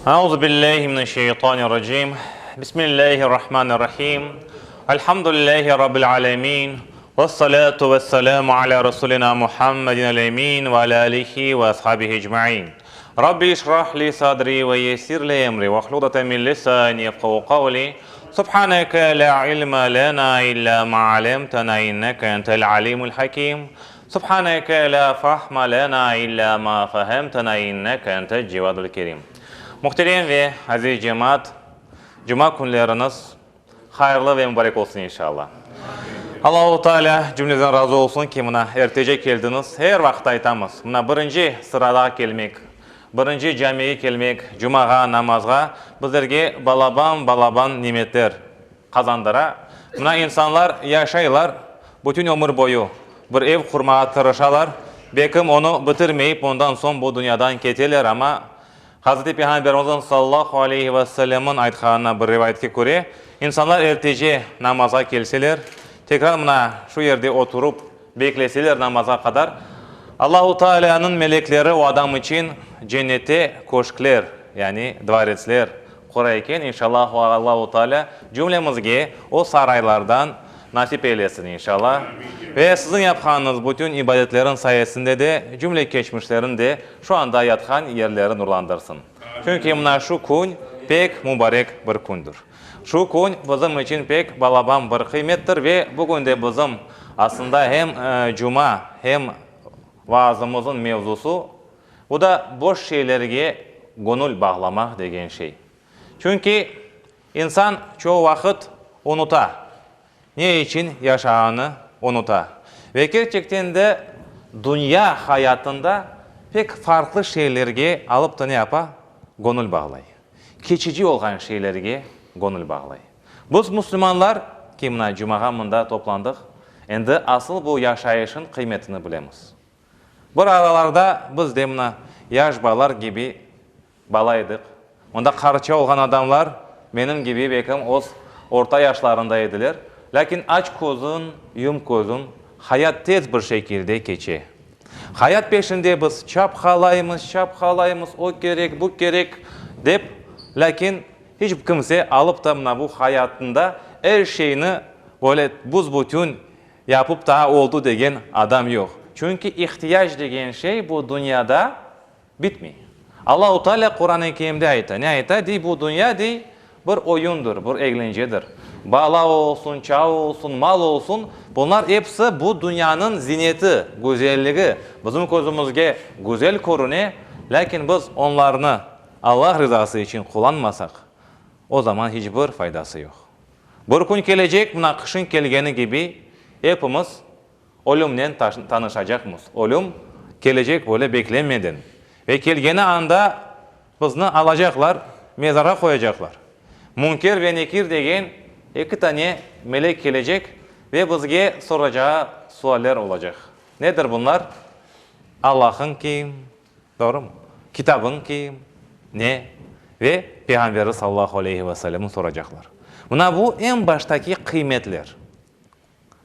Auzu billahi mineşşeytanirracim. Bismillahirrahmanirrahim. Elhamdülillahi rabbil alemin. Vessalatu vesselamu ala rasulina Muhammedin el-emin ve ala alihi ve ashabihi ecmain. Rabbi işrah li sadri ve yessir li emri ve hlul uqdeten min lisani yefkahu kavli. Subhaneke la ilme lena illa ma alemtena inneke entel alimul hakim. Subhaneke la fahme lena illa ma fehemtena inneke entel cevadul kerim. Muhterem ve aziz cemaat, cuma künleriñiz hayırlı ve mubarek olsun inşallah. Allahu Teala cümleden razı olsun ki, mına ertece keldiñiz. Er vaqıt aytamız, mına birinci sırada kelmek, birinci camige kelmek, cumağa, namazğa bizlerge balaban-balaban nimetler qazandıra. Mına insanlar yaşaylar, bütün ömür boyu bir ev qurmağa tırışalar, belkim onı bitirmeyip ondan soñ bu dünyadan keteler, amma Hazreti Peyğamberimizniñ sallallahu aleyhi ve sellemniñ aytqanına bir rivayetke köre, insanlar ertece namazğa kelseler, tekrar mına şu yerde oturup bekleseler namazğa qadar, Allahu Taalânıñ melekleri o adam içün cennette köşkler, yani dvoretsler, qura eken, inşallah Allahu Taalâ cümlemizge o saraylardan nasip eylesin, inşallah. Ve siziñ yapqanıñız bütün ibadetleriñ sayesinde de cümle keçmişlerin de şu anda yatqan yerleri nurlandırsın. Çünki mına şu kün pek mubarek bir kündir. Şu kün bizim içün pek balaban bir qıymettir ve bugün de bizim aslında hem cuma, hem vaazımıznıñ mevzusı, Bu da boş şeylerge göñül bağlamaq degen şey. Çünki insan çoğu vaqıt unuta, ne içün yaşağanı unuta. Ve kerçekten de dünya hayatında pek farqlı şeylerge alıp da ne yapa? Göñül bağlay. Keçici olğan şeylerge göñül bağlay. Biz, musulmanlar, ki mına cumağa mında toplandıq, endi asıl bu yaşayışın qıymetini bilemiz. Bir aralarda biz de mına yaş balalar kibi bala edik. Mında qarça olğan adamlar menim kibi belkim öz orta yaşlarında ediler. Lâkin aç közüñ, yum közüñ, hayat tez bir şekilde keçe. Hayat peşinde biz çapqalaymız, çapqalaymız, o kerek, bu kerek dep, lâkin hiç kimse alıp da mına bu hayatında er şeyni böyle büs-bütün Yapıp daa oldı degen adam yoq. Çünki ihtiyac degen şey bu dünyada bitmey. Allahu Teala Quran-ı Kerimde ayta. Ne ayta? Dey, bu dünya, dey, bir oyundır, bir eglencedir. Bala olsun, ça olsun, mal olsun, bunlar episi bu dünyanıñ zineti, güzelligi. Bizim közümizge güzel körüne, lâkin biz onlarnı Allah rızası içün qullanmasaq, o zaman hiç bir faydası yoq. Bir kün kelecek, mına qışıñ kelgeni kibi, epimiz ölümnen tanışacaqmız. Ölüm kelecek böyle beklenmeden. Ve kelgeni anda bizni alacaqlar, mezarğa qoyacaqlar. Münker ve Nekir degen eki tane melek kelecek ve bizge soracağı sualler olacaq. Nedir bunlar? Allahıñ kim? Doğrumı? Kitabıñ kim, ne ve Peyğamberi sallallahu aleyhi ve sellemni soracaqlar. Mına bu eñ baştaki qıymetler.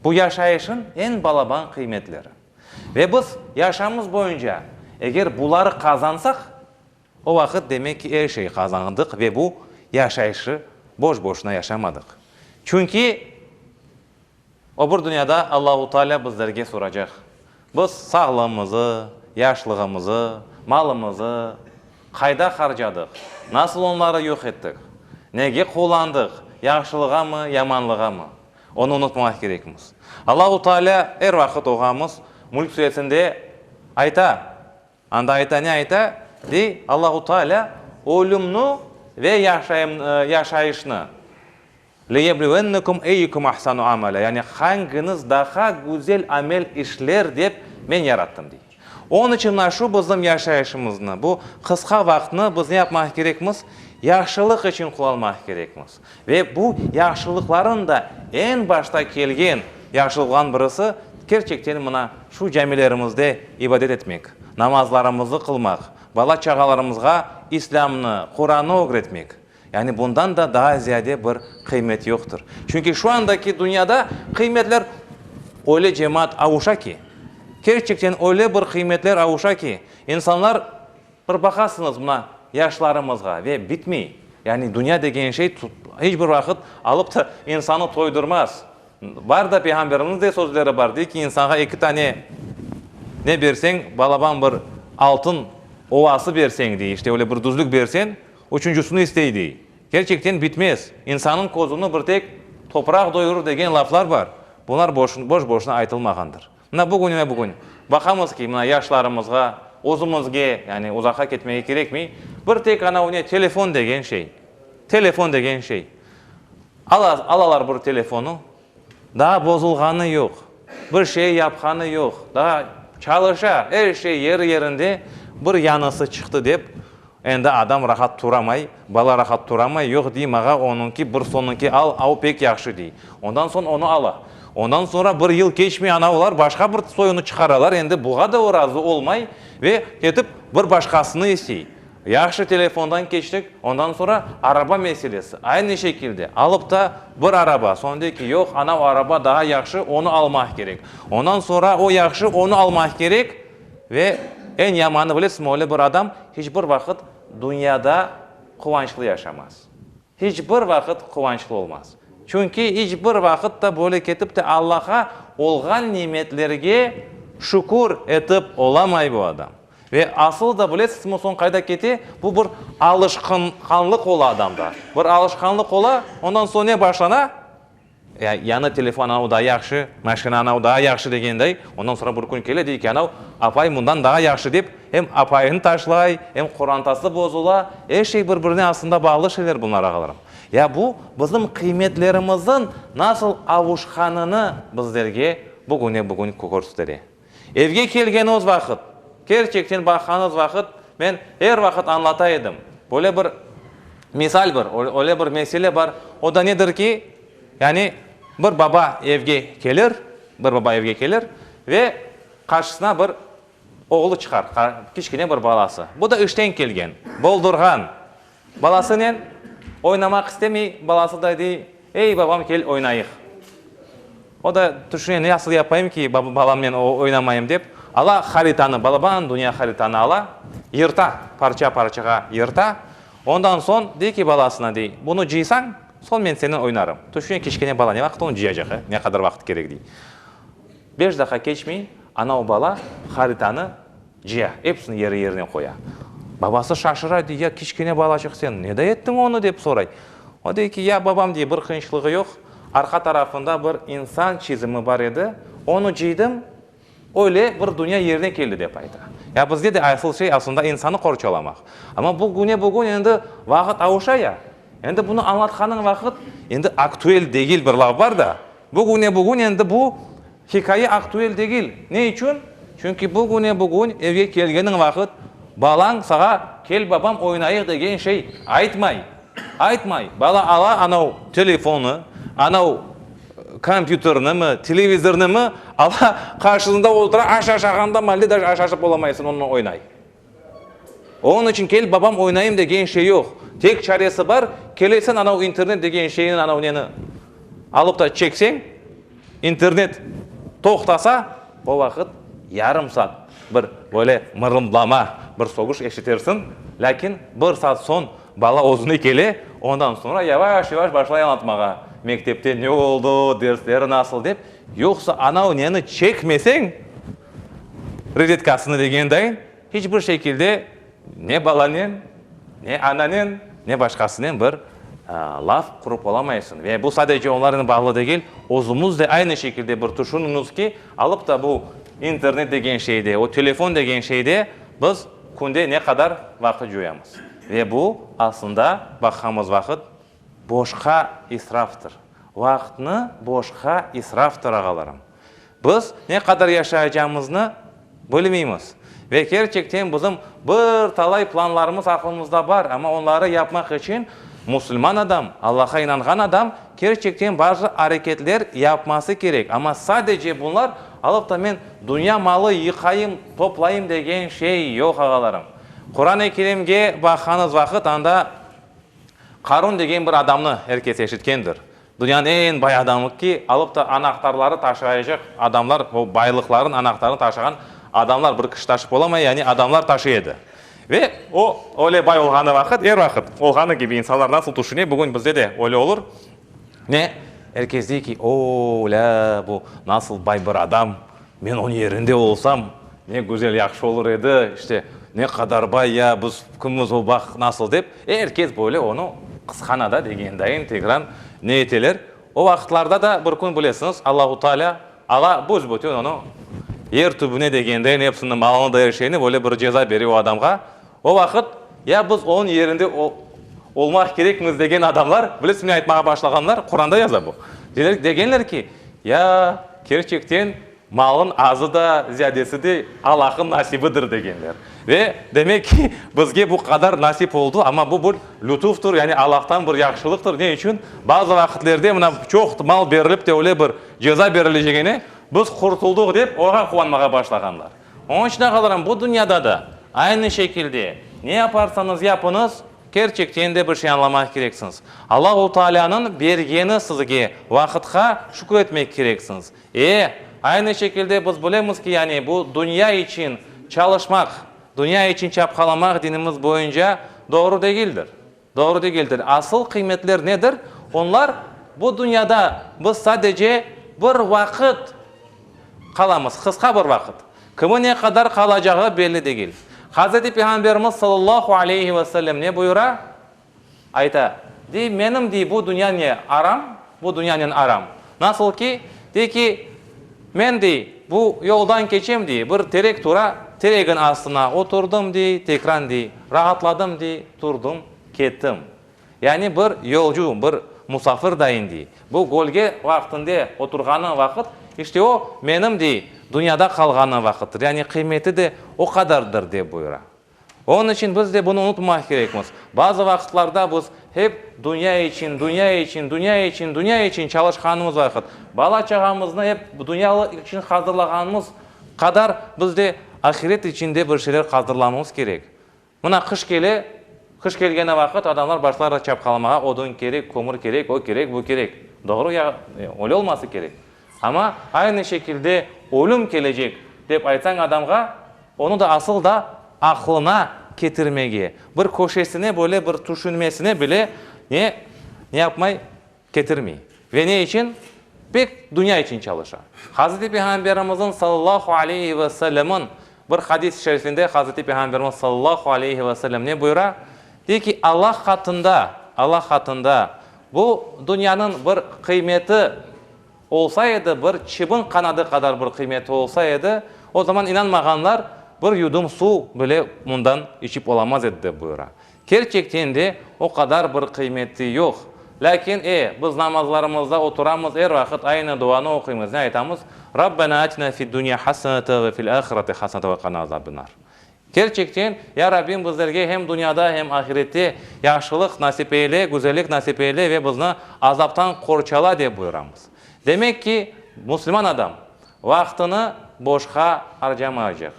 Bu yaşayışıñ eñ balaban qıymetleri. Ve biz yaşamımız boyunca eger buları qazansaq, o vaqıt demek ki er şey qazandıq ve bu yaşayışı boş-boşuna yaşamadıq. Çünki O bir dünyada Allahu Teala bizlerge soracaq, Biz sağlığımızı, yaşlığımızı, malımızı qayda harcadıq, nasıl onları yoq ettik, nege qullandıq, yahşılığamı, yamanlığamı? Onı unutmamaq kerekmiz. Allahu Teala er vaqıt oğamız Mülk suresinde ayta, anda ayta, ne ayta? Dey, Allahu Teala ölümni ve yaşayışnı, Liyebluvennekum eyyukum ahsanu amela, yani hangiñiz daha güzel amel işler dep men yarattım, dey. Onıñ içün mına şu bizim yaşayışımıznı, bu qısqa vaqıtnı biz ne yapmaq kerekmiz? Yahşılıq içün qullanmaq kerekmiz. Ve bu yahşılıqların da eñ başta kelgen yahşılıqlarnıñ birisi, kerçekten mına şu camilerimizde ibadet etmek, namazlarımızı qılmaq, bala-çağalarımızğa İslâmnı, Qurannı ögretmek. Yani bundan da daa ziyade bir qıymet yoqtır. Çünki şu andaki dünyada qıymetler öyle cemaat avuşa ki, kerçekten öyle bir qıymetler avuşa ki, insanlar, bir baqasıñız mına. yaşlarımızğa ve bitmey. Yani dünya degen şey hiç bir vaqıt alıp da insanı toydurmaz. Bar da Peyğamberimiz de sözleri bar, dey ki, insanğa eki tane ne berseñ, balaban bir altın ovası berseñ, dey, işte öyle bir düzlük berseñ, üçüncüsini istey, dey. Kerçekten bitmez. İnsannıñ közüni bir tek topraq doyurır degen laflar bar. Bunlar boş-boşuna aytılmağandır. Mına bugünime bugün baqamız ki, mına yaşlarımızğa, özümizge, yani uzaqqa ketmege kerekmey, bir tek ana ne telefon degen şey, telefon degen şey. Ala, alalar bir telefonı, daa bozulğanı yoq, bir şey yapqanı yoq, daa çalışa, er şey yeri-yerinde, bir yanısı çıqtı dep, Endi adam rahat turamay, bala rahat turamay, yoq, dey, mağa onıñki, bir soñunki al, o pek yahşı, dey. Ondan soñ onı ala. Ondan soñra bir yıl keçmey, ana olar başqa bir soyunı çıqaralar, endi buğa da o razı olmay ve ketip bir başqasını istey. Yahşı, telefondan keçtik, ondan soñra araba meselesi. Aynı şekilde, alıp da bir araba, soñ dey ki, yoq, ana o araba daa yahşı, onı almaq kerek. Ondan soñra o yahşı, onı almaq kerek. Ve eñ yamanı, bilesizmi, öyle bir adam hiç bir vaqıt dünyada quvançlı yaşamaz. Hiç bir vaqıt quvançlı olmaz. Çünki hiç bir vaqıt da böyle ketip te Allaha olğan nimetlerge şükür etip olamay bu adam. Ve asıl da, bilesizmi, soñ qayda kete? Bu bir alışqanlıq ola adamda. Bir alışqanlıq ola, ondan soñ ne başlana? Ya, yañı telefon anav daa yahşı, maşina anav daa yahşı degenday, ondan soñra bir kün kele, dey ki, anav apay bundan daa yahşı dep, em apayını taşlay, em qorantası bozula, er şey bir-birine aslında bağlı şeyler bunlar, ağalarım. Ya bu bizim qıymetlerimizniñ nasıl avuşqanını bizlerge bugüne-bugün köstere. Evge kelgeniñiz vaqıt, kerçekten baqqanıñız vaqıt, men er vaqıt añlata edim, böyle bir misal bir, öyle bir mesele bar, o da nedir ki, yani bir baba evge kelir, bir baba evge kelir ve qarşısına bir oğlu çıqar, kiçkene bir balası. Bu da işten kelgen, boldurğan, balasınen oynamaq istemey, balası da dey, ey, babam, kel oynayıq. O da tüşüne, nasıl yapayım ki, balamnen oynamayım dep, ala haritanı, balaban dünya haritanı ala, yırta, parça-parçağa yırta. Ondan soñ dey ki balasına, dey, bunı cıysañ, soñ men senen oynarım. Tüşüne, kiçkene bala ne vaqıt onı cıyacaq, e, ne qadar vaqıt kerek, dey. Beş daqqa keçmey, ana o bala haritanı Cıya, episini yeri-yerine qoya. Babası şaşıra, dey, ya kiçkene balaçıq sen neda ettiñ onı, dep soray. O dey ki, ya babam, dey, bir qıyınçılığı yoq, arqa tarafında bir insan çizimi bar edi, onı cıydım, öyle bir dünya yerine keldi, dep ayta. Ya bizge de asıl şey aslında insanı qorçalamaq. Amma bugüne-bugün endi vaqıt avuşa ya, endi bunı añlatqanıñ vaqıt endi aktüel degil bir laf bar da, bugüne-bugün endi bu Hikâye aktüel degil. Ne içün? Çünki bugüne-bugün evge kelgeniñ vaqıt balañ sağa kel babam oynayıq degen şey aytmay. Aytmay. Bala ala anav telefonı, anav kompyuternimi, televizornımı ala qarşısında otura, aş aşağanda malde daje aş aşap olamaysıñ, onıñ oynay. Onıñ içün kel babam oynayım degen şey yoq. Tek çaresi bar, kelesen anav internet degen şeyni anav neni alıp da çekseñ, internet toqtasa, o vaqıt yarım saat bir böyle mırımlama, bir sögüş eşitersiñ, lâkin bir saat soñ bala özüne kele, ondan soñra yavaş-yavaş başlay añlatmağa, mektepte ne oldı, dersleri nasıl dep, yoqsa anav neni çekmeseñ, Rozetkasını degenday, hiç bir şekilde ne balanen, ne ananen, ne başqasınen bir laf qurıp olamaysıñ. Ve bu sadece onlarnen bağlı degil, özümiz de aynı şekilde bir tüşüniñiz ki, alıp da bu internet degen şeyde, o telefon degen şeyde biz künde ne qadar vaqıt coyamız. Ve bu, aslında, baqqanımız vaqıt, boşqa israftır. Vaqıtnı boşqa israftır, ağalarım. Biz ne qadar yaşayacağımıznı bilmeymiz. Ve kerçekten bizim bir talay planlarımız aqlımızda bar, amma onları yapmaq içün musulman adam, Allahqa inanğan adam kerçekten bazı areketler yapması kerek. Amma sadece bunlar alıp da men dünya malı yıqayım, toplayım degen şey yoq, ağalarım. Quran-ı Kerimge baqqanız vaqıt anda Qarun degen bir adamnı er kes eşitkendir. Dünyanıñ eñ bay adamı ki, alıp da anahtarları taşıyacaq adamlar, o baylıqlarnıñ anahtarını taşığan adamlar, bir kişi taşıp olamay, yani adamlar taşıy edi. Ve o, öyle bay olğanı vaqıt, er vaqıt olğanı kibi insanlar nasıl tüşüne, bugün bizde de öyle olur. Ne? Er kes dey ki, o, lâ, bu nasıl bay bir adam, men onıñ yerinde olsam, ne güzel, yahşı olur edi, işte, ne qadar bay ya, biz kimmiz, o baq nasıl dep, er kes böyle onı qısqana da degen dayın tekrar ne eteler. O vaqıtlarda da bir kün bilesiñiz, Allahu Teala ala büs-bütün onı yer tübüne degen dayın episini, malını da er şeyni böyle bir ceza bere o adamğa. O vaqıt, ya biz onıñ yerinde olmaq kerekmiz degen adamlar, bilesiñmi ne aytmağa başlağanlar? Quranda yaza bu. Degenler ki, ya kerçekten malnıñ azı da, ziyadesi de Allah'ın nasibidir degenler. Ve demek ki, bizge bu qadar nasip oldu, amma bu bir lütuftur, yani Allah'tan bir yahşılıqtır. Ne içün? Bazı vaqıtlerde mına çoq mal berilip de öyle bir ceza berilecegine biz qurtuldıq dep oña quvanmağa başlağanlar. Onıñ içün, ağalarım, bu dünyada da aynı şekilde ne yaparsañız yapıñız, kerçekten de bir şey añlamaq kereksiñiz. Allahu Taalânıñ bergeni sizge vaqıtqa şükür etmek kereksiñiz. E, aynı şekilde biz bilemiz ki, yani bu dünya içün çalışmaq, dünya içün çapqalamaq dinimiz boyunca doğru degildir. Doğru degildir. Asıl qıymetler nedir? Onlar, bu dünyada biz sadece bir vaqıt qalamız, qısqa bir vaqıt. Kimi ne qadar qalacağı belli degil. Hazreti Peyğamberimiz sallallahu aleyhi ve sellem ne buyura? Ayta, dey, menim, dey, bu dünyanen aram, bu dünyanen aram nasıl ki, dey ki, men, dey, bu yoldan keçem, dey, bir terek tura, teregin astına oturdım, dey, tekran, dey, raatladım, dey, turdım, kettim. Yani bir yolcu, bir musafir dayın, dey. Bu gölge vaqtında oturğanım vaqıt, işte o, menim, dey, dünyada qalğanım vaqıttır, yani qıymeti de o qadardır, dep buyura. Onıñ içün biz de bunı unutmamaq kerekmiz. Bazı vaqıtlarda biz hep dünya içün, dünya içün, dünya içün, dünya içün çalışqanımız vaqıt, bala-çağamıznı hep dünya içün hazırlağanımız qadar biz de ahiret içün de bir şeyler hazırlamamız kerek. Mına qış kele, qış kelgeni vaqıt adamlar başlarlar çapqalamağa, odun kerek, kömür kerek, o kerek, bu kerek. Doğru ya, öyle olması kerek. Amma aynı şekilde ölüm kelecek dep aytsañ adamğa, onı da asıl da aqlına ketirmege, bir köşesine böyle bir tüşünmesine bile ne, ne yapmay, ketirmey. Ve ne içün? Pek dünya içün çalışa. Hazreti Peyğamberimizniñ sallallahu aleyhi ve sellemniñ bir hadis-i şerifinde Hazreti Peyğamberimiz sallallahu aleyhi ve sellem ne buyura? Dey ki, Allah qatında, Allah qatında bu dünyanıñ bir qıymeti olsa edi, bir çibin qanadı qadar bir qıymeti olsa edi, o zaman inanmağanlar bir yudum suv bile mundan içip olamaz edi, dep buyura. Kerçekten de o qadar bir qıymeti yoq. Lâkin, e, biz namazlarımızda oturamız, er vaqıt aynı duanı oquymız, ne aytamız? Rabbena atina fid-dünya hasenete ve fil-ahireti hasenete ve qina azaben-nar. Kerçekten, Ya Rabbim, bizlerge hem dünyada, hem ahirette yahşılıq nasip eyle, güzellik nasip eyle ve bizni azaptan qorçala, dep buyuramız. Demek ki, müslüman adam vaqtını boşqa harcamaycaq.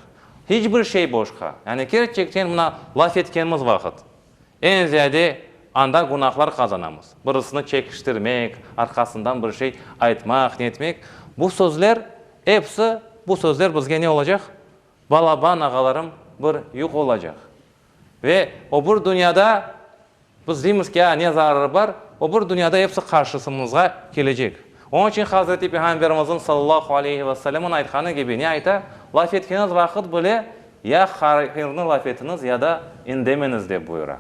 Hiç bir şey boşqa. Yani kerçekten mına laf etkenimiz vaqıt, eñ ziyade anda günahlar qazanamız. Birisini çekiştirmek, arqasından bir şey aytmaq, netmek, bu sözler episi, bu sözler bizge ne olacaq? Balaban ağalarım bir yük olacaq. Ve o bir dünyada biz deymiz ki, a, ne zararı bar, o bir dünyada episi qarşısımızğa kelecek. Onıñ içün Hazreti Peyğamberimizniñ sallallahu aleyhi ve sellemniñ aytqanı kibi, ne ayta? Laf etkeñiz vaqıt bile ya hayırnı laf etiñiz, ya da indemeñiz, dep buyura.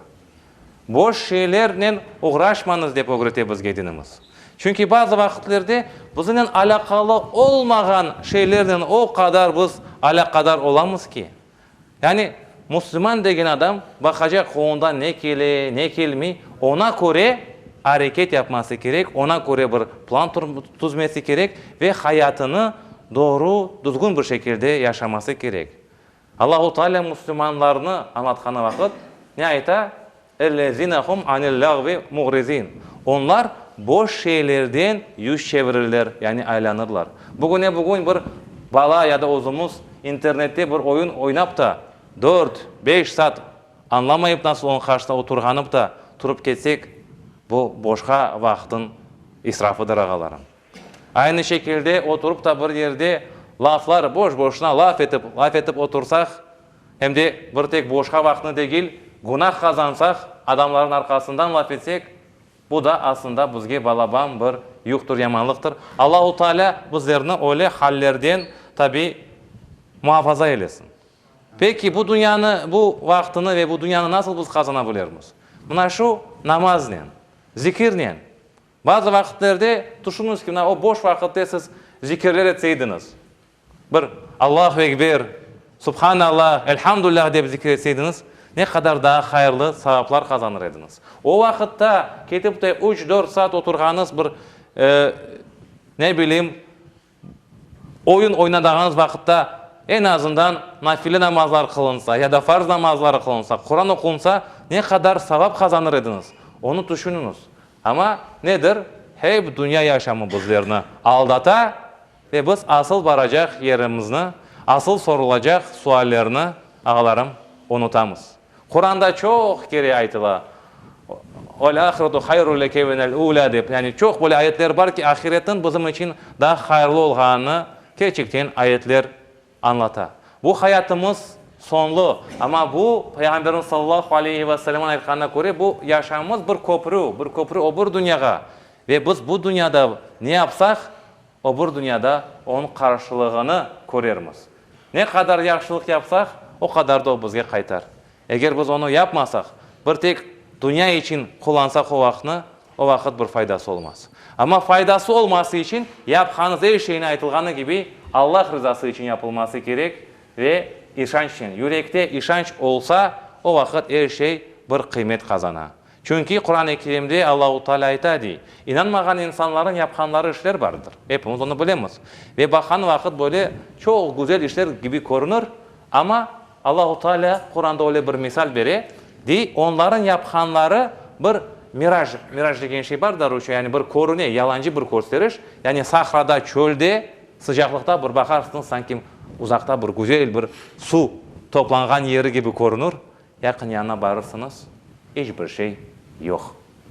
Boş şeylernen oğraşmañız, dep ögrete bizge dinimiz. Çünki bazı vaqıtlerde biznen alâqalı olmağan şeylernen o qadar biz alâqadar olamız ki, yani musulman degen adam baqacaq qolundan ne kele, ne kelmey, oña köre areket yapması kerek, oña köre bir plan tüzmesi kerek ve hayatını doğru, düzgün bir şekilde yaşaması kerek. Allahu Teala musulmanlarnı añlatqanı vaqıt ne ayta? Ellezine hum anil lağvi muğrizin. Onlar boş şeylerden yüz çevirirler, yani aylanırlar. Bugüne bugün bir bala ya da özümiz internette bir oyun oynap da dört, beş saat añlamayıp nasıl onıñ qarşısında oturğanıp da turıp ketsek, bu boşqa vaqıtnıñ israfıdır, ağalarım. Aynı şekilde oturıp da bir yerde laflar, boş-boşuna laf etip, laf etip otursaq, Em de bir tek boşqa vaqtnı degil, günah qazansaq, adamlarnıñ arqasından laf etsek, bu da aslında bizge balaban bir yuqtır, yamanlıqtır. Allahu Teala bizlerni öyle hallerden, tabi, muafaza eylesin. Peki, bu dünyanı, bu vaqtını ve bu dünyanı nasıl biz qazana bilermiz? Mına şu namaznen, zikirnen. Bazı vaqıtlerde tüşüñiz ki, mına o boş vaqıtte siz zikirler etseydiñiz, bir Allahu Ekber, Subhanallah, Elhamdülillah dep zikir etseydiñiz, ne qadar daa hayırlı savaplar qazanır ediñiz. O vaqıtta ketip de üç-dört saat oturğanıñız bir, ne bileyim, Oyun oynadağanıñız vaqıtta eñ azından nafile namazlar qılınsa ya da farz namazları qılınsa, Quran oqunsa ne qadar savap qazanır ediñiz, onı tüşüniñiz. Amma nedir, hep dünya yaşamı bizlerni aldata ve biz asıl baracaq yerimizni, asıl sorulacaq suallerni, ağalarım, unutamız. Quranda çoq kere aytıla, Vel-ahiretu hayrun leke minel-ula dep, yani çoq böyle ayetler bar ki, ahiretniñ bizim içün daa hayırlı olğanını kerçekten ayetler añlata. Bu hayatımız soñlu, amma bu, Peyğamberimiz sallallahu aleyhi ve sellemniñ aytqanına köre, bu yaşamımız bir köprü, bir köprü o bir dünyağa ve biz bu dünyada ne yapsaq, o bir dünyada onıñ qarşılığını körermiz. Ne qadar yahşılıq yapsaq, o qadar da o bizge qaytar. Eger biz onı yapmasaq, bir tek dünya içün qullansaq o vaqıtnı, o vaqıt bir faydası olmaz. Amma faydası olması içün yapqanıñız er şeyni aytılğanı kibi Allah rızası içün yapılması kerek ve işançnen. Yürekte işanç olsa, o vaqıt er şey bir qıymet qazana. Çünki Quran-ı Kerimde Allahu Teala ayta, dey, İnanmağan insanların yapqanları işler bardır. Epimiz onı bilemiz. Ve baqan vaqıt böyle çoq güzel işler kibi körünir, amma Allahu Teala Quranda öyle bir misal bere, dey, onların yapqanları bir miraj, miraj degen şey bar da rusça, yani bir körüne, yalancı bir kösteriş, yani sahrada, çölde, sıcaqlıqta bir baqarsıñız, sanki uzaqta bir güzel bir suv toplanğan yeri kibi körünir, Yaqın yanına barırsıñız, iç bir şey yoq,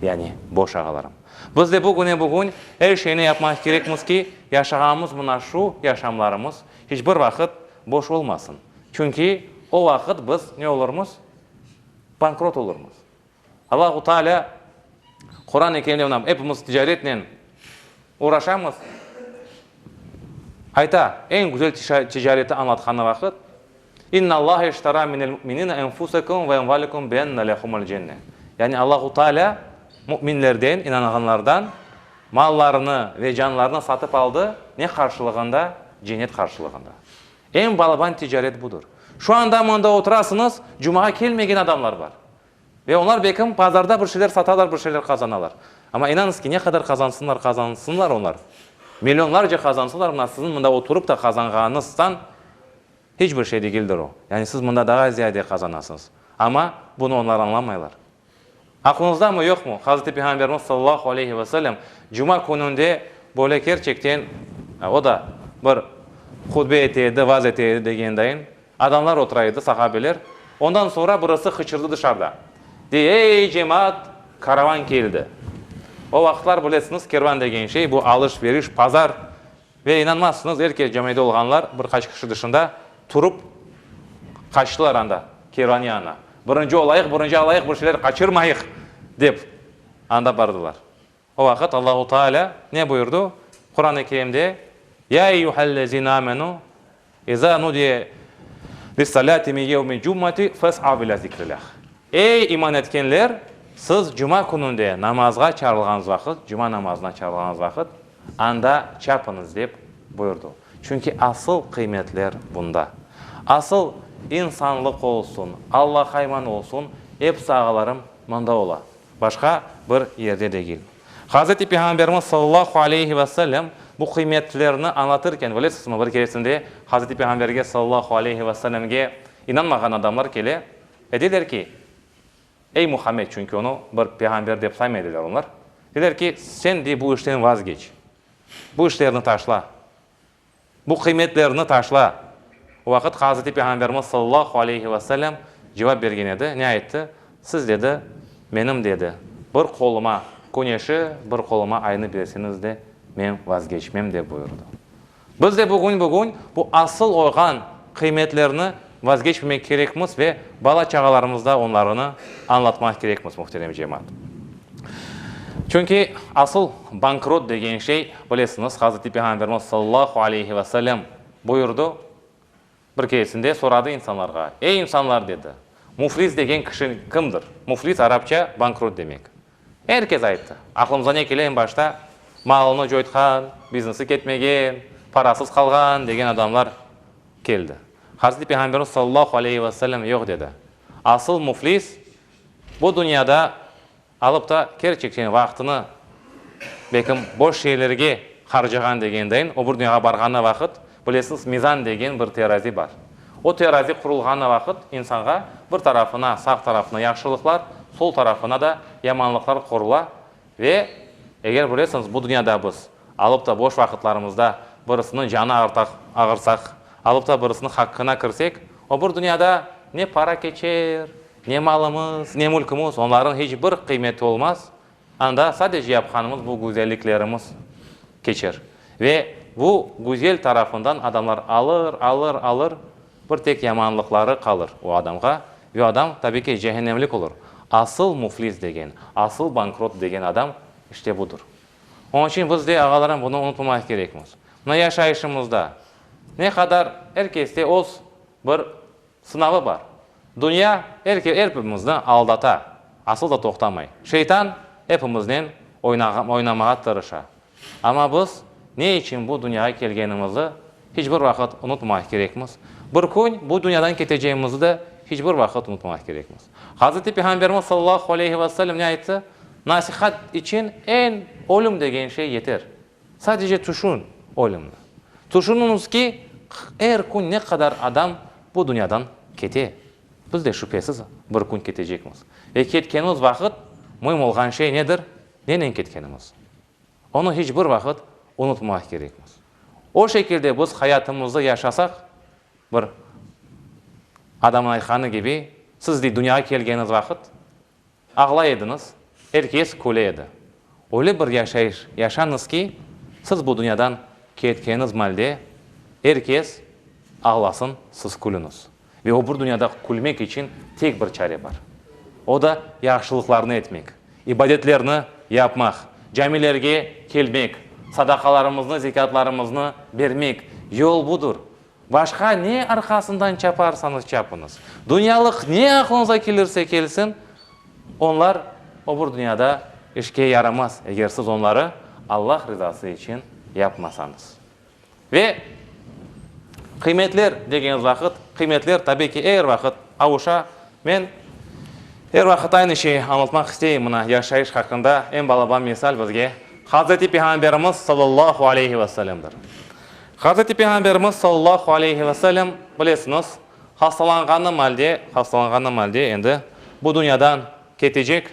yani boş ağalarım. Biz de bugüne-bugün er şeyni yapmaq kerekmiz ki, yaşağanımız mına şu yaşamlarımız hiç bir vaqıt boş olmasın. Çünki o vaqıt biz ne olurmız? Bankrot olurmız. Allahu Teala Quran-ı Kerimde mına epimiz ticaretnen uğraşamız, ayta, eñ güzel ticareti añlatqanı vaqıt, İnnallaha iştara minel mu'minina enfusekum ve emvalekum bi-enne lehumul cenne. Yani Allahu Teala müminlerden, inanğanlardan, mallarını ve canlarını satıp aldı, ne qarşılığında? Cennet qarşılığında. Eñ balaban ticaret budır. Şu anda mında oturasıñız, cumağa kelmegen adamlar bar. Ve onlar belkim bazarda bir şeyler satalar, bir şeyler qazanalar. Amma inanıñız ki, ne qadar qazansınlar, qazansınlar onlar, millionlarca qazansınlar, mına siziñ mında oturıp da qazanğanıñızdan hiç bir şey degildir o. Yani siz mında daa ziyade qazanasıñız. Amma bunı onlar añlamaylar. Aqlıñızdamı, yoqmı, Hazreti Peyğamberimiz sallallahu aleyhi ve sellem cuma kününde böyle kerçekten, o da bir hutbe ete edi, vaaz ete edi degendayın, Adamlar otura edi, sahabeler. Ondan soñra birisi qıçırdı dışarıda. Dey, Ey, cemaat, karavan keldi. O vaqıtlar, bilesiñiz, kervan degen şey, bu alış-veriş, pazar. Ve inanmazsıñız, er kes, camide olğanlar, bir qaç kişi dışında, turıp qaçtılar anda, kervan yanına. Birinci olayıq, birinci alayıq, bir şeyler qaçırmayıq, dep, anda bardılar. O vaqıt Allahu Teala ne buyurdı? Quran-ı Kerimde, Ya eyyuhellezine amenu, iza nudiye lis-salati min yevmil cumati fes'av ila zikrillah. Ey, iman etkenler, siz cuma kününde namazğa çağırılğanıñız vaqıt, cuma namazına çağırılğanıñız vaqıt, anda çapıñız, dep buyurdı. Çünki asıl qıymetler bunda. Asıl insanlıq olsun, Allahqa iman olsun, episi, ağalarım, mında ola. Başqa bir yerde degil. Hazreti Peyğamberimiz sallallahu aleyhi ve sellem bu qıymetlerni añlatırken, bilesizmi, bir keresinde Hazreti Peyğamberge sallallahu aleyhi ve sellemge inanmağan adamlar kele ve deyler ki, Ey Muhammed, çünki onı bir peyğamber dep saymay ediler onlar, deyler ki, sen dey bu işten vazgeç, bu işlerni taşla. Bu qıymetlerni taşla! O vaqıt Hazreti Peyğamberimiz sallallahu aleyhi ve sellem cevap bergen edi, ne ayttı? Siz, dedi, menim, dedi, bir qoluma küneşi, bir qoluma aynı berseñiz de, men vazgeçmem, dep buyurdı. Biz de bugün-bugün bu asıl olğan qıymetlerni. vazgeçmemek kerekmiz ve bala-çağalarımızda onlarını añlatmaq kerekmiz, muhterem cemaat. Çünki asıl bankrot degen şey, bilesiñiz, Hazreti Peyğamberimiz sallallahu aleyhi ve sellem buyurdı, Bir keresinde soradı insanlarğa, Ey, insanlar, dedi, müflis degen kişi kimdir? Müflis arapça bankrot demek. Er kes ayttı. Aqlımıza ne kele eñ başta? Malını coytqan, biznesi ketmegen, parasız qalğan degen adamlar keldi. Hazreti Peyğamberimiz sallallahu aleyhi ve sellem yoq dedi. Asıl müflis bu dünyada Alıp da kerçekten vaqtını belkim boş şeylerge harcağan degendeyin, o bir dünyağa barğanı vaqıt, bilesiñiz, mizan degen bir terazi bar. O terazi qurulğanı vaqıt insanğa bir tarafına, sağ tarafına yahşılıqlar, sol tarafına da yamanlıqlar qurula ve eger bilesiñiz, bu dünyada biz alıp da boş vaqıtlarımızda birisiniñ canı ağırsaq, alıp da birisiniñ haqqına kirsek, o bir dünyada ne para keçer, Ne malımız, ne mülkimiz, onlarnıñ hiç bir qıymeti olmaz, anda sadece yapqanımız bu güzelliklerimiz keçer. Ve bu güzel tarafından adamlar alır, alır, alır, bir tek yamanlıqları qalır o adamğa, ve o adam, tabi ki, cehennemlik olur. Asıl müflis degen, asıl bankrot degen adam işte budır. Onıñ içün biz de, ağalarım, bunı unutmamaq kerekmiz. Mına yaşayışımızda ne qadar er keste öz bir Sınavı bar. Dünya er ke epimizni aldata, asıl da toqtamay. Şeytan epimiznen oynamağa tırışa. Amma biz ne içün bu dünyağa kelgenimizi hiç bir vaqıt unutmamaq kerekmiz. Bir kün bu dünyadan ketecegimizi de hiç bir vaqıt unutmamaq kerekmiz. Hazreti Peyğamberimiz sallallahu aleyhi ve sellem ne ayttı? Nasihat içün eñ ölüm degen şey yeter. Sadece tüşün ölümni. Tüşüniñiz ki, er kün ne qadar adam bu dünyadan kete. Biz de şübhesiz bir kün ketecekmiz. Ve ketkenimiz vaqıt müim olğan şey nedir? Nenen ketkenimiz. Onı hiç bir vaqıt unutmamaq kerekmiz. O şekilde biz hayatımızı yaşasaq, bir adamnıñ aytqanı kibi, siz dey dünyağa kelgeniñiz vaqıt, Ağlay ediñiz, er kes küle edi. Öyle bir yaşayış yaşañız ki, siz bu dünyadan ketkeniñiz malde er kes ağlasın, siz külüñiz. Ve o bir dünyada külmek içün tek bir çare bar. O da yahşılıqlarnı etmek, ibadetlerni yapmaq, camilerge kelmek, sadaqalarımıznı, zekâtlarımıznı bermek. Yol budır. Başqa ne arqasından çaparsañız çapıñız, dünyalıq ne aqlıñıza kelirse kelsin, onlar o bir dünyada işke yaramaz, eger siz onları Allah rizası içün yapmasañız. Ve qıymetler degeniz vaqıt, qıymetler tabiy ki er vaqıt avuşa. Men er vaqıt aynı şeyi añlatmaq isteyim, mına yaşayış haqqında eñ balaban misal bizge Hazreti Peyğamberimiz sallallahu aleyhi ve sellemdir. Hazreti Peyğamberimiz sallallahu aleyhi ve sellem, bilesiñiz, hastalanğanı malde, hastalanğanı malde endi bu dünyadan ketecek,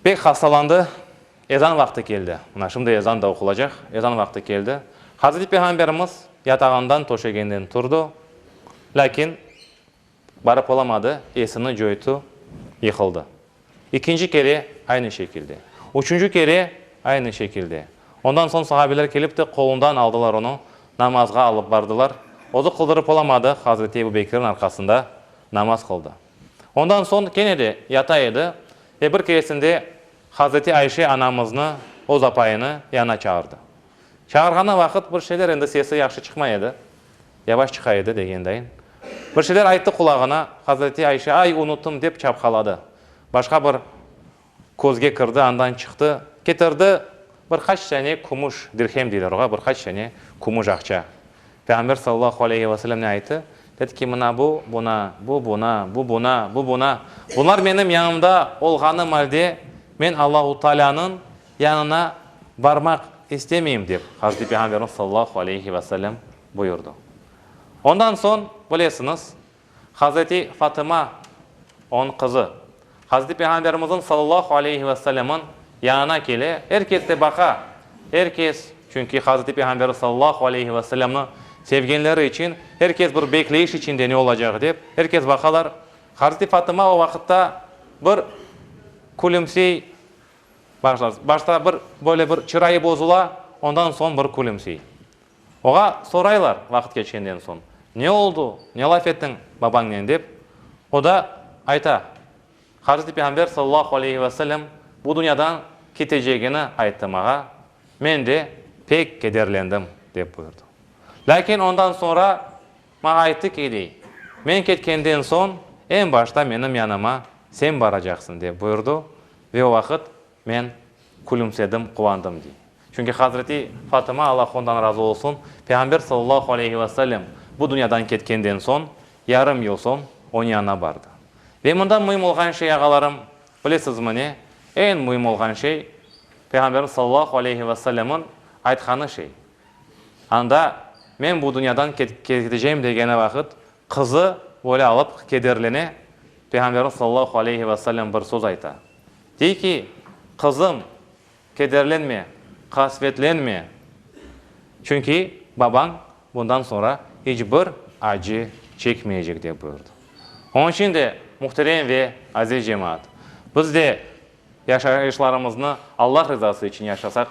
pek hastalandı, ezan vaqtı keldi. Mına şimdi ezan da oqulacaq, ezan vaqtı keldi. Hazreti Peyğamberimiz yatağından, töşeginden turdı, lâkin Barıp olamadı, esini coytı, yıqıldı. İkinci kere aynı şekilde. Üçünci kere aynı şekilde. Ondan soñ sahabeler kelip de qolundan aldılar onı, namazğa alıp bardılar. Özü qıldırıp olamadı, Hazreti Ebu Bekirniñ arqasında namaz qıldı. Ondan soñ kene de yata edi ve bir keresinde Hazreti Ayşe anamıznı, öz apayını, yanına çağırdı. Çağırğanı vaqıt bir şeyler endi sesi yahşı çıqmay edi. Yavaş çıqa edi, degendayın. Bir şeyler ayttı qulağına, Hazreti Ayşe, ay, unuttım, dep çapqaladı. Başqa bir közge kirdi, andan çıqtı, ketirdi bir qaç tane kümüş, dirhem deyler oğa, bir qaç tane kümüş aqça. Peyğamber sallallahu aleyhi ve sellem ne ayttı? Dedi ki, mına bu, buna, bu, buna, bu, buna, bu, buna. Bunlar menim yanımda olğanı alde, men Allahu Taalânıñ yanına barmaq istemeyim, dep Hazreti Peyğamberimiz sallallahu aleyhi ve sellem buyurdı. Ondan soñ, bilesiñiz, Hazreti Fatıma, onıñ qızı, Hazreti Peyğamberimizniñ sallallahu aleyhi ve sellemniñ yanına kele, er kes de baqa, er kes, çünki Hazreti Peyğamberi sallallahu aleyhi ve sellemni sevgenleri içün, er kes bir bekleyiş içinde ne olacaq dep, er kes baqalar. Hazreti Fatıma o vaqıtta bir külümsey, Başta bir böyle bir çırayı bozula, ondan soñ bir külümsey. Oğa soraylar vaqıt keçkenden soñ. Ne oldu, ne laf ettiñ babañnen dep, o da ayta, Hazreti Peyğamber sallallahu aleyhi ve sellem bu dünyadan ketecegini ayttı mağa, men de pek kederlendim, dep buyurdı. Lâkin ondan soñra mağa ayttı ki, dey, men ketkenden soñ eñ başta menim yanıma sen baracaqsıñ, dep buyurdı ve o vaqıt men külümsedim, quvandım, dey. Çünki Hazreti Fatıma, Allah ondan razı olsun, Peyğamber sallallahu aleyhi ve sellem bu dünyadan ketkenden soñ, yarım yıl soñ onıñ yanına bardı. Ve mında müim olğan şey, ağalarım, bilesizmi ne? Eñ müim olğan şey, Peyğamberimiz sallallahu aleyhi ve sellemniñ aytqanı şey. Anda, men bu dünyadan ketecegim degeni vaqıt, qızı böyle alıp kederlene, Peyğamberimiz sallallahu aleyhi ve sellem bir söz ayta. Dey ki, Qızım, Kederlenme, qasvetlenme, çünki babañ bundan soñra iç bir acı çekmeycek, dep buyurdı. Onıñ içün de, muhterem ve aziz cemaat, biz de yaşayışlarımıznı Allah rızası içün yaşasaq,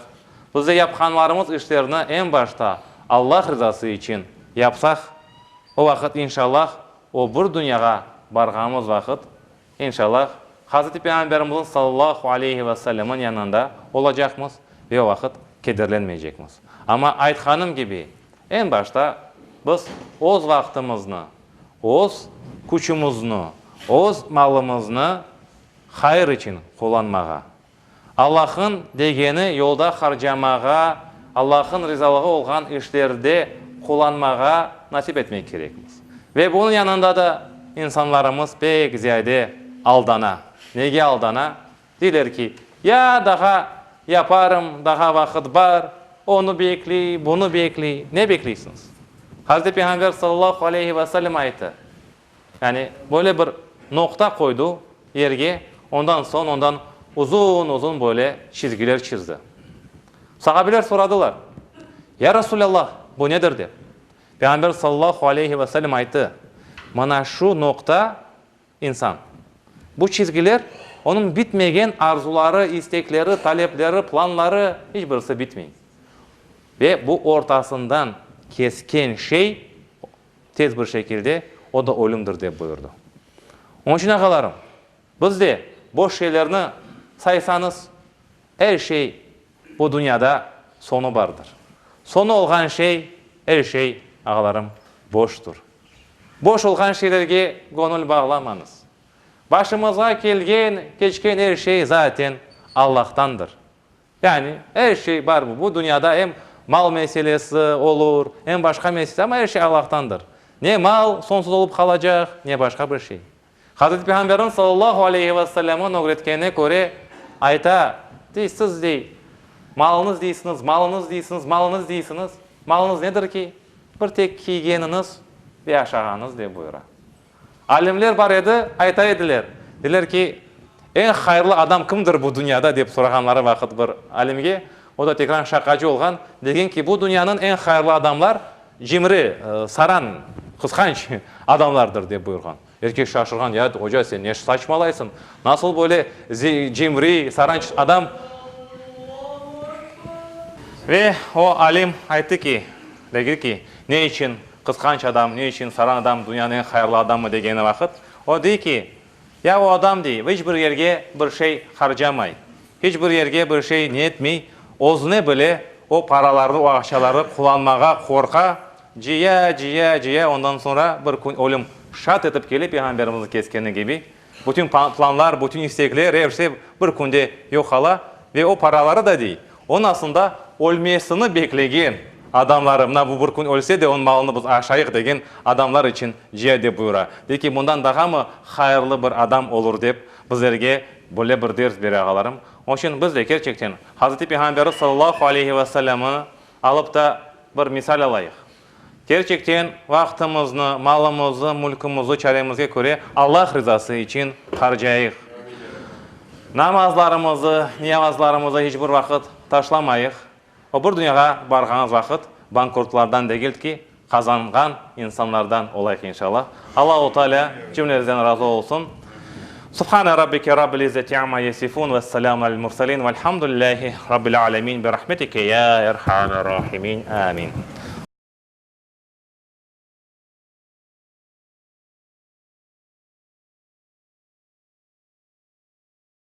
biz de yapqanlarımız işlerni eñ başta Allah rızası içün yapsaq, o vaqıt, inşallah, o bir dünyağa barğanımız vaqıt, İnşallah, Hazreti Peyğamberimizniñ sallallahu aleyhi ve sellemniñ yanında olacaqmız ve o vaqıt kederlenmeycekmiz. Amma aytqanım kibi, eñ başta biz öz vaqtımıznı, öz küçümizni, öz malımıznı hayır içün qullanmağa, Allah'ın degeni yolda harcamağa, Allah'ın rizalığı olğan işlerde qullanmağa nasip etmek kerekmiz. Ve bunıñ yanında da insanlarımız pek ziyade aldana. Nege aldana? Deyler ki, ya daha yaparım, daha vaqıt bar, onı bekliy, bunı bekliy. Ne bekliysiñiz? Hazreti Peyğamber sallallahu aleyhi ve sellem ayttı, Yani, böyle bir noqta qoydu yerge, ondan soñ ondan uzun-uzun böyle çizgiler çizdi. Sahabeler soradılar, Ya Resulallah, bu nedir? dep. Peyğamber sallallahu aleyhi ve sellem ayttı, Mana şu noqta, insan. Bu çizgiler, onıñ bitmegen arzuları, istekleri, talepleri, planları, iç birisi bitmey. Ve bu ortasından kesken şey, Tez bir şekilde, o da ölümdir, dep buyurdı. Onıñ içün, ağalarım, biz de boş şeylerni saysañız, er şey bu dünyada soñu bardır. Soñu olğan şey, er şey, ağalarım, boştur. Boş olğan şeylerge göñül bağlamañız. Başımızğa kelgen, keçken er şey zaten Allahtandır. Yani, er şey bar bu dünyada, em mal meselesi olur, em başqa mesele, amma er şey Allahtandır. Ne mal soñsuz olıp qalacaq, ne başqa bir şey. Hazreti Peyğamberniñ sallallahu aleyhi ve sellemniñ ögretkenine köre, ayta, dey, siz, dey, malıñız deysiñiz, malıñız deysiñiz, malıñız deysiñiz, malıñız nedir ki? Bir tek kiygeniñiz ve aşağanıñız, dep buyura. Alimler bar edi, ayta ediler, deyler ki, eñ hayırlı adam kimdir bu dünyada dep sorağanları vaqıt bir alimge, o da tekrar şaqacı olğan, degen ki, bu dünyanıñ eñ hayırlı adamlar cimri, saran, qısqanç adamlardır dep buyurğan. Er kes şaşırğan, ya, oca, sen ne saçmalaysıñ, nasıl böyle cimri, saranç adam? Ve o alim ayttı ki, degil ki, ne içün Qısqanç adam, ne içün saran adam dünyanıñ eñ hayırlı adamı degeni vaqıt, o dey ki, ya o adam, dey, iç bir yerge bir şey harcamay, hiç bir yerge bir şey ne etmey, özüne bile o paralarnı, o aqçalarnı qullanmağa qorqa, cıya, cıya, cıya, ondan soñra bir kün ölüm şat etip kele, Peyğamberimizni keskeni kibi, bütün planlar, bütün istekler, er şey bir künde yoq ola ve o paraları da, dey, Onıñ aslında ölmesini beklegen adamları, mına bu bir kün ölse de, onıñ malını biz aşayıq degen adamlar içün cıya dep buyura. Dey ki, bundan dağamı hayırlı bir adam olur dep bizlerge böyle bir ders bere ağalarım. Onıñ içün biz de kerçekten Hazreti Peyğamberimiz sallallahu aleyhi ve sellemni alıp da bir misal alayıq. Kerçekten vaqtımıznı, malımıznı, mülkümizni çaremizge köre Allah rızası içün harcayıq. Namazlarımızı, niyazlarımızı hiç bir vaqıt taşlamayıq. O bir dünyağa barğanız vaqıt bankrotlardan degil ki, qazanğan insanlardan olayıq inşallah. Allahu Teala cümlemizden razı olsun. Subhane rabbike rabbil izzeti amma yesifun vesselamun alel murselin velhamdülillahi rabbil alemin birahmetike ya erhamer rahimin. Amin.